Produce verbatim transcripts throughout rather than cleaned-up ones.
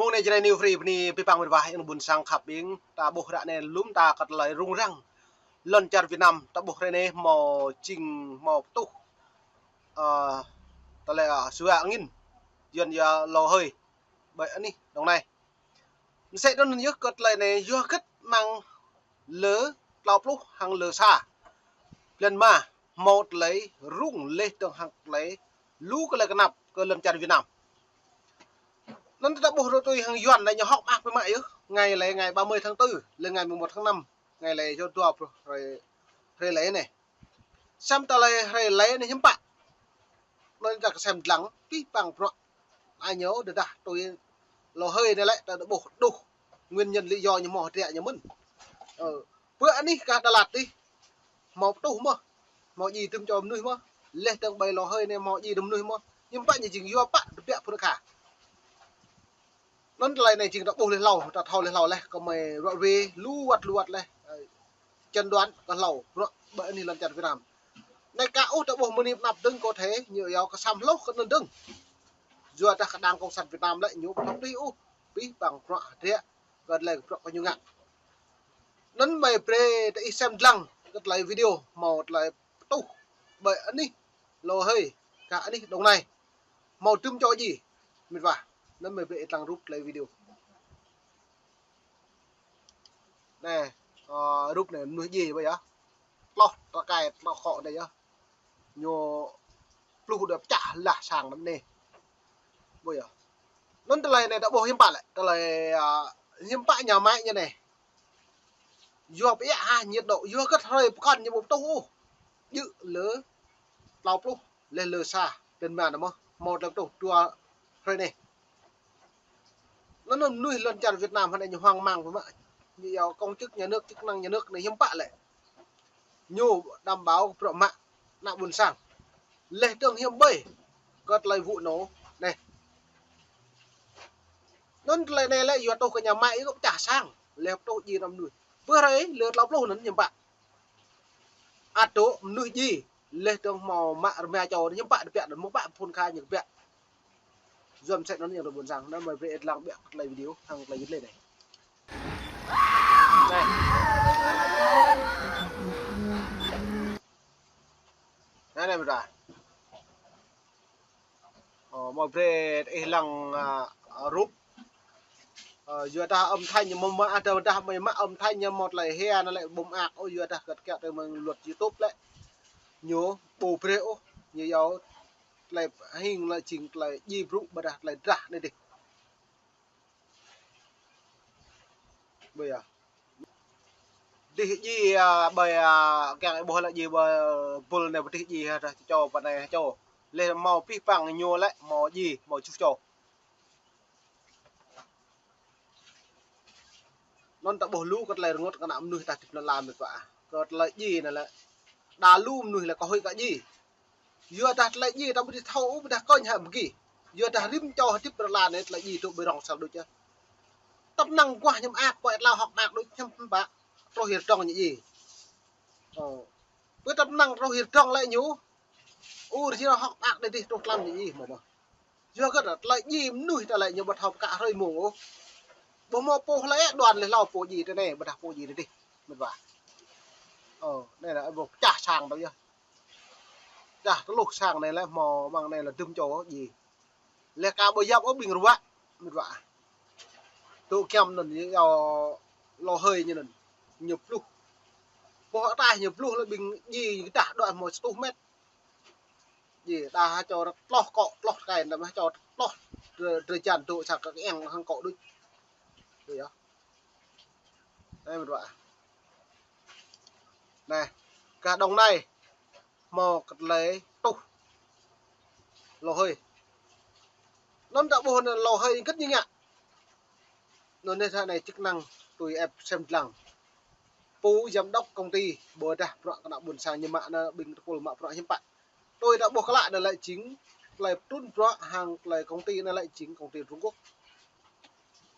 Mông anai Jrai New Free bơni abih bang mĕt wa ayŏng adơi ƀuôn sang khăp ƀing, ta ƀuh ră anai lŏm ta kơ tơlơi rŭng răng lŏn čar Việt Nam, ta ƀuh hrơi anai hmâo jing hmâo pơtuh, ơ, tơlơi, ơ, sua angin, Yuan yua lô hơi ƀơi anih Đồng Nai. Mơsĕ anŭn yơh kơ tơlơi anai yua hơget mơ̆ng lơ klâo pluh hăng lơ sa blan rơma hmâo tơlơi rŭng laih dơ̆ng hăng tơlơi lu tơlơi kơnăp kơ lŏn čar Việt Nam. Anŭn ta ƀuh rơtuih hăng Yuan anai ñu hŏk mơak biă mă yơh. Ngày lễ ngày ba mươi tháng tư, lĕ ngày mười một tháng năm, ngày lễ yua dua pluh hrơi, hrơi lễ anai. Samơ̆ tơlơi hrơi lễ anai hiư̆m pă. Anŭn ta kơsem lăng abih bang bruă. Ai ñu tơdah tui lô hơi anai lĕ ta ƀuh đôč nguyên nhân lý do ñu hmâo hơdră ñu mơ̆n. Ơ, ƀơi anih kah Đà Lạt adih hmâo pơtuh mơ̆n, hmâo djai dŭm čô mơnuih mơ̆n. Laih dơ̆ng ƀơi lô hơi anai hmâo djai dŭm mơnuih mơ̆n. Hiư̆m pă ñu jing yua pă tơbiă phun kha. Anŭn tơlơi anai jing ta ƀuh laih hlâo, ta thâo laih hlâo laih, kơmơi ruă ruê, lu wơ̆t lu wơ̆t laih. Ơ, chăn đoán kơ hlâo, bruă ƀơi anih lŏn čar Việt Nam. Anai ka ôh ta ƀuh mơni pơnăp dơ̆ng kơ thê, ñu yua kơ sam hloh kơ anŭn dơ̆ng. Yua dah kơ Đảng Cộng sản Việt Nam lĕ ñu ƀu thâo tui ôh abih bang bruă hơdră, kơ tơlơi bruă kơ ñu ngă. Anŭn mơi brơi ta ih sem lăng kơ tơlơi video hmâo tơlơi pơtuh ƀơi anih lô hơi, kah anih Đồng Nai. Hmâo dŭm čô djai, mĕt wa. Anŭn mơi brơi ih lăng rup tơlơi video. Anai, ơ, rup anai mơnuih djai ƀơi yơh. Tloh tơkai, tloh akŏ anai yơh. Ñu pluh đuaĭ pơčah lah sang anŭn anai. Ƀơi yơh. Anŭn tơlơi anai ta ƀuh hiư̆m pă lĕ. Tơlơi, ơ, hiư̆m pă ñu mă ñu anai. Yua pơiă hă nhiệt độ, yua hơget hrơi pơkŏn ñu ƀu pơtuh ôh. Djơ̆ lơ klâo pluh, laih lơ sa blan rơma anai mơ̆n, hmâo tơlơi pơtuh dua hrơi anai. Anŭn mơnuih lŏn čar Việt Nam hơnai ñu hoang mang biă mă. Ñu yua công chức nhà nước, chức năng nhà nước anai hiư̆m pă lĕ. Ñu đảm bảo bruă mă ană ƀuôn sang. Laih dơ̆ng hiư̆m ƀơi kơ tơlơi vụ nổ anai. Anŭn tơlơi anai lĕ yua tuh kơ ñu mă ih kơ pơčah sang. Laih tuh djai ană mơnuih. Ƀơi hrơi lơ klâo pluh anŭn hiư̆m pă. Ăt dŏ mơnuih djai. Laih dơ̆ng hmâo mă rơma čô hiư̆m pă tơbiă, anŭn hmâo pă phun kha ñu tơbiă. Yua mơsĕ anŭn ayŏng adơi ƀuôn sang, anŭn mơi brơi ih lăng biă kơ tơlơi video hăng tơlơi wĭt lĕ anai. Anai. Anai, anai, mĕt wa. Ơ, mơi brơi ih lăng, ơ, rup. Ơ, yua dah âm thanh ñu mă, dah, dah mơi mă âm thanh ñu hmâo tơlơi hia anŭn lĕ ƀu mơak ôh, yua dah kơt kiăo tơ mơ̆ng luật YouTube lĕ. Ñu ƀu brơi ôh, ñu yua tơlơi hing lĕ jing tơlơi djai brŭ ƀôdah tơlơi drah anai dih. Ƀơi yơh. Dih djai, ơ, ƀơi, ơ, kiăng ih ƀuh lĕ djai ƀơi bul anai ƀu dih djai hă, dah čô pơ anai čô. Laih hmâo abih bang ñu lĕ hmâo djai, hmâo tơjuh čô. Anŭn ta ƀuh lu kơ tơlơi rơngot kơ ană mơnuih ta hơdip lŏn ala mĕt wa. Kơ tơlơi djai anai lĕ. Đa lu mơnuih lĕ kơ huĭ kơ djai. Yua dah tơlơi djai ta ƀu thâo ôh, ƀôdah kơñ hă ƀu gih. Yua dah rĭm čô hơdip lŏn ala anai tơlơi djai dŏ ƀơi rŏng sal đôč yơh. Tơpă năng guah ñu mơak, pơai tlao hŏk mơak đôč hiư̆m pă. Truh hơdrong ñu djai. Ơ. Ƀơi tơpă năng truh hơdrong lĕ ñu. Ur jĭ hŏk mơak đơi dih truh tlam ñu djai mơ̆n mơ̆n. Yua kơ tơlơi djai mơnuih ta lĕ ñu ƀu thâo pơkă hrơi mông ôh. Ƀu hmâo pô hlơi đoan laih hlâo pô djai tơ anai, ƀôdah pô djai tơ dih. Mĕt wa. Ơ, anai lĕ ƀu pơčah sang tơ yơh. Čah tơluh sang anai lĕ hmâo mơ̆ng anai lĕ dŭm čô djai. Laih ka ƀu yap ôh ƀing ruă, mĕt wa. Tŭ kiăm anŭn yua lô hơi ñu anŭn. Ñu pluh. Pô ataih ñu pluh lĕ ƀing djai kơdah đuaĭ hmâo sa rơtuh met. Djai đa hă čô tloh akŏ, tloh tơkai, đa hă čô tloh drơi, drơi jan dŏ sa kơ kiăng hăng akŏ đôč. Djai yơh. Anai mĕt wa. Anai, kah Đồng Nai hmâo kơ tơlơi tuh lô hơi. Anŭn ta ƀuh anŭn lô hơi hơget ñu ngă. Anŭn anai sa anai chức năng tui ih sem lăng. Pô giám đốc công ty, ƀôdah bruă kơ ană ƀuôn sang ñu mă anŭn ƀing tơpul mă bruă hiư̆m pă. Tui ta ƀuh klă anŭn lĕ jing tơlơi pơtrŭn bruă hăng tơlơi công ty anŭn lĕ jing công ty Trung Quốc.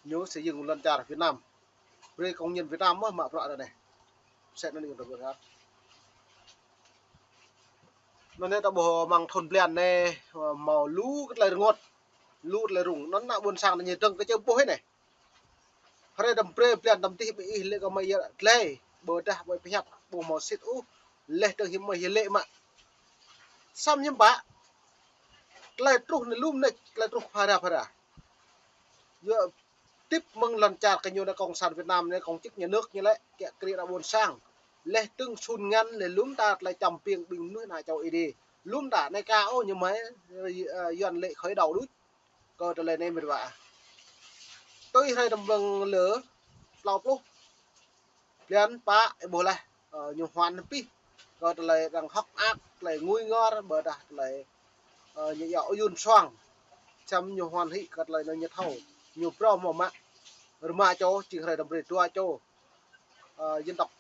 Ñu xây dựng lŏn čar Việt Nam. Brơi công nhân Việt Nam mơ̆n mă bruă anŭn anai. Mơsĕ anŭn yơh ta ƀuh kơ. Anŭn anai ta ƀuh mơ̆ng thun blan anai, hmâo lu kơ tơlơi rơngot. Lu tơlơi rŭng, anŭn ană ƀôn sang anai ñu dơ̆ng kơ čơp ƀuh anai. Hrơi tơm brơi blan tơm tih ƀing ih lĕ kơ mơi yơh tơlơi, ƀôdah ƀơi pơhiăp, ƀu hmâo sĭt ôh, laih dơ̆ng hiư̆m mơi yơh lĕ mă. Samơ̆ hiư̆m pă, tơlơi truh anai lŏm anai, tơlơi truh phara phara. Yua hơdip mơ̆ng lŏn čar kơ ñu anai, Cộng sản Việt Nam anai, công chức nhà nước ñu lĕ, kiăng kri ană ƀôn sang. Laih dơ̆ng sun ngăn, laih lŏm ta tơlơi čăm ƀing ƀing mơnuih ană čô Ơi Adai. Lŏm ta anai ka ôh ñu mơi, ơ, Yuan lĕ khơi đầu đôč. Kơ tơlơi anai mĕt wa. Tui hrơi tơm ƀơ̆ng lơ, klâo pluh. Blan pă, ơ, ƀuh laih, ơ, ñu huan pih. Kơ tơlơi arăng hơ̆k mơak, tơlơi ngui ngor, ƀôdah tơlơi, ơ, ñu yua ôyun suang. Samơ̆ ñu huan hĭ kơ tơlơi anŭn ñu thâo. Ñu phrâo hmâo mă. Rơma čô, jing hrơi tơm brơi dua čô. Ơ, dân tộc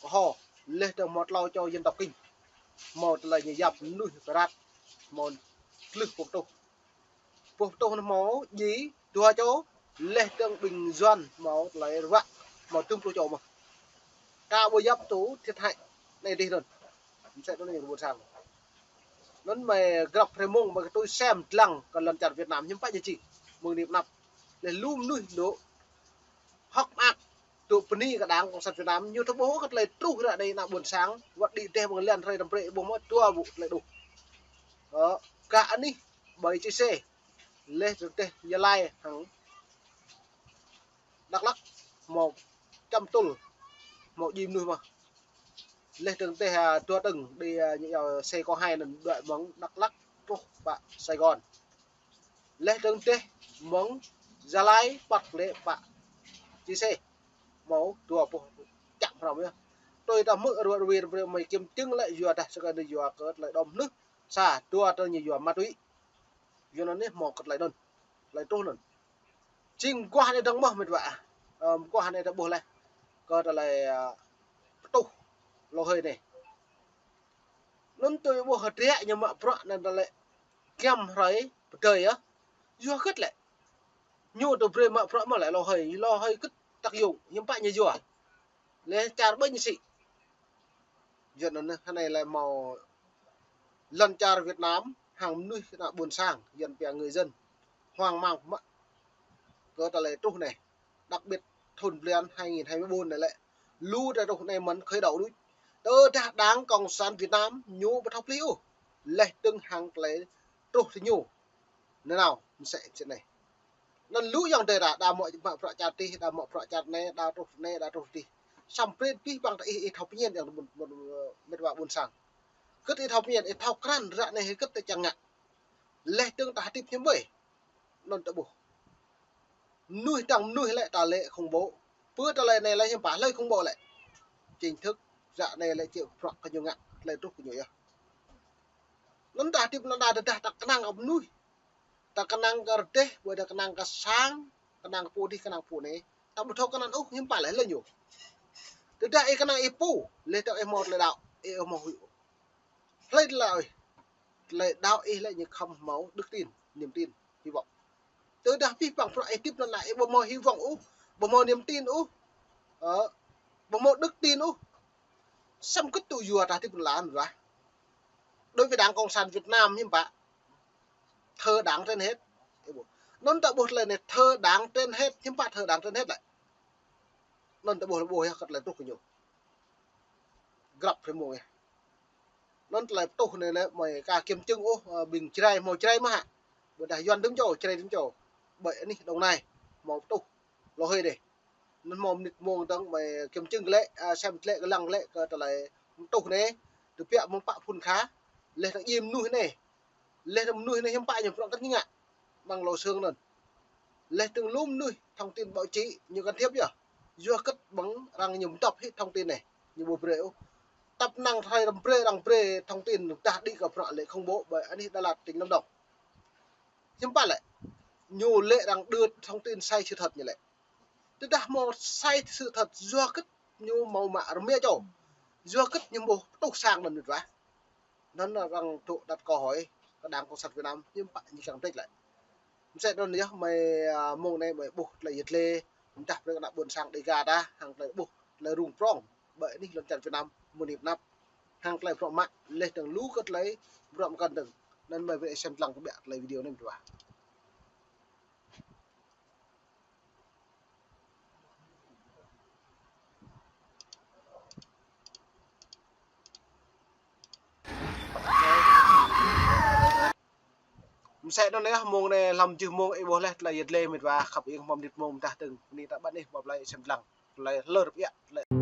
Hô, laih dơ̆ng hmâo klâo čô dân tộc Kinh. Hmâo tơlơi ñu yap mơnuih kơ rat, hmâo glưh pơtuh. Pơtuh anŭn hmâo djai dua čô, laih dơ̆ng ƀing Yuan hmâo tơlơi rơwă, hmâo tơm pluh čô mơ̆n. Ka ƀu yap tŭ thiệt hại anai dih anŭn. Mơsĕ anŭn ñu ƀôn sang. Anŭn mơi grăp hrơi mông mơi kơ tui sem dlăng kơ lŏn čar Việt Nam hiư̆m pă ñu či. Mơ̆ng anai pơ anăp. Laih lu mơnuih dŏ hơ̆k mơak, dŏ bơni kơ Đảng Cộng sản Việt Nam, ñu thâo ƀuh kơ tơlơi truh ră anai ană ƀôn sang, wơ̆t đĭ đeh ƀơ̆ng lăn hrơi tơm brơi ƀuh mơ̆ dua ƀu tơlơi đôč. Ơ, kơ anih ƀơi Čư̆ Sê, laih dơ̆ng đĭ đeh Gia Lai hăng Đắk Lắk, hmâo čăm tŭl, hmâo djai mơnuih mơ̆n. Laih dơ̆ng đĭ đeh, ơ, dua tơ̆ng đĭ, ơ, ñu yua C không hai anŭn đuaĭ mơ̆ng Đắk Lắk truh pơ Sài Gòn. Laih dơ̆ng đĭ đeh mơ̆ng Gia Lai păt lĕ pơ Čư̆ Sê. Hmâo dua pluh čăm hrŏm yơh. Tui ta hmư̆ rơwang rơwang mơi kiểm chứng lĕ yua dah sơkơi anai yua kơ tơlơi đom hnưh. Sa, dua tơ̆ng ñu yua ma túy. Yua anŭn anai hmâo kơ tơlơi anŭn. Tơlơi truh anŭn. Jing mơguah anai dơ̆ng mơ̆n mĕt wa. Ơ, mơguah anai ta ƀuh laih. Kơ tơlơi, ơ, pơtuh lŏ hơi anai. Anŭn tui ƀuh hơdră ñu mă bruă anŭn tơlơi giăm hrơi pơdơi yơh. Yua hơget lĕ. Ñu tŭ brơi mă bruă mơ̆ lĕ lŏ hơi, lŏ hơi hơget tơ̆k yŏng, hiư̆m pă ñu yua. Laih čar ƀing sĭ. Yua anŭn anai lĕ hmâo lŏn čar Việt Nam, hăng mơnuih ană ƀôn sang, Yuan pia người dân. Hoang mang mă. Kơ tơlơi truh anai. Đặc biệt thun blan hai nghìn hai mươi bốn anai lĕ. Lu tơlơi truh anai mơ̆n khơi đầu đôč. Tơdah Đảng Cộng sản Việt Nam ñu ƀu thâo pơplih ôh. Laih dơ̆ng hăng tơlơi truh tơ ñu. Anŭn nao, mơsĕ, mơsĕ anai. Anŭn lu ayŏng adơi ta, đa mă, mă bruă čar tih, đa mă bruă čar anai, đa truh anai, đa truh tih. Samơ̆ brơi abih bang ta ih, ih thâo pơñen ayŏng adơi ƀôn, ƀôn, mĕt wa ƀôn sang. Hơget ih thâo pơñen, ih thâo krăn ră anai hơget ta čang ngă. Laih dơ̆ng ta hơdip hiư̆m ƀơi. Anŭn ta ƀuh. Mơnuih dơ̆ng mơnuih lĕ ta lĕ khủng bố. Pơ tơlơi anai lĕ hiư̆m pă, hlơi khủng bố lĕ. Chính thức, ră anai lĕ či bruă kơ ñu ngă, tơlơi truh kơ ñu yơh. Anŭn ta hơdip anŭn ta tơdah ta kơnang kơ mơnuih. Ta kơnang kơ rơdêh, ƀơi ta kơnang kơ sang, kơnang kơ pô dih, kơnang pô anai. Ta ƀu thâo kơnang ôh, hiư̆m pă lĕ, hlơi ñu. Tơdah ih kơnang ih pô, laih dơ̆ng ih hmâo tơlơi đaŏ, ih hmâo huĭ. Hlơi tơlơi ih, tơlơi đaŏ ih lĕ ñu khŏm hmâo đức tin, niềm tin, hy vọng. Tơdah abih bang bruă ih hơdip anŭn lĕ ih ƀu hmâo hy vọng ôh, ƀu hmâo niềm tin ôh. Ơ, ƀu hmâo đức tin ôh. Samơ̆ hơget tŭ yua ta hơdip anŭn lĕ. Đối với Đảng Cộng sản Việt Nam hiư̆m pă. Thờ Đảng trên hết. Anŭn ta ƀuh tơlơi anai thờ Đảng trên hết, hiư̆m pă thờ Đảng trên hết lĕ. Anŭn ta ƀuh, ƀuh yơh kơ tơlơi truh kơ ñu. Grăp hrơi mông yơh. Anŭn tơlơi pơtuh anai lĕ mơi ka kiểm chứng ôh, ơ, ƀing Jrai hmâo Jrai mơ̆ hă. Ƀôdah Yuan dơ̆ng čô, Jrai dơ̆ng čô. Ƀơi anih Đồng Nai hmâo pơtuh lŏ hơi đĕ. Anŭn hmâo mơnit mông dơ̆ng mơi kiểm chứng glaĭ, ơ, sem glaĭ kơ lăng glaĭ kơ tơlơi pơtuh anai. Tơbiă mơ̆ng pă phŭn kha. Laih dơ̆ng djai mơnuih anai. Laih dơ̆ng mơnuih anai hiư̆m pă ñu bruă hơget ñu ngă. Mơ̆ng lŏ sương anŭn. Laih dơ̆ng lu mơnuih thông tin báo chí ñu can thiệp yơh. Yua hơget ƀing arăng ñu pơdŏp hĭ thông tin anai. Ñu ƀu brơi ôh. Tơpă năng hrơi tơm brơi arăng brơi thông tin dah đĭ kơ bruă lĕ khủng bố ƀơi anih Đà Lạt tỉnh Lâm Đồng. Hiư̆m pă lĕ. Ñu lĕ arăng đưa thông tin sai sự thật ñu lĕ. Tơdah hmâo sai sự thật yua hơget ñu hmâo mă rơma čô. Yua hơget ñu ƀu pơtuh sang anŭn mĕt wa. Anŭn arăng dŏ đặt câu hỏi kơ Đảng Cộng sản Việt Nam, hiư̆m pă ñu kiăng pơteč lĕ. Mơsĕ anŭn yơh mơi, ơ, mông anai mơi ƀuh tơlơi yơh tơlơi, mơdah brơi kơ ană ƀôn sang Dêga ta, hăng tơlơi ƀuh, tơlơi rŭng prŏng, ƀơi anih lŏn čar Việt Nam, mơ̆ng anai pơ anăp, hăng tơlơi bruă mă, laih dơ̆ng lu kơ tơlơi bruă mơkăn dơ̆ng. Anŭn mơi brơi sem lăng kơ ƀiă tơlơi video anai mĕt wa. Mơsĕ anŭn yơh, mông anai hlăm jưh mông ih ƀuh laih tơlơi yơh lĕ mĭt wa khăp iêng hmâo mơnit mông mơdah tơ̆ng. Bơni ta ƀăn ih hmâo plơi sem lăng. Tơlơi hlơr ƀiă, tơlơi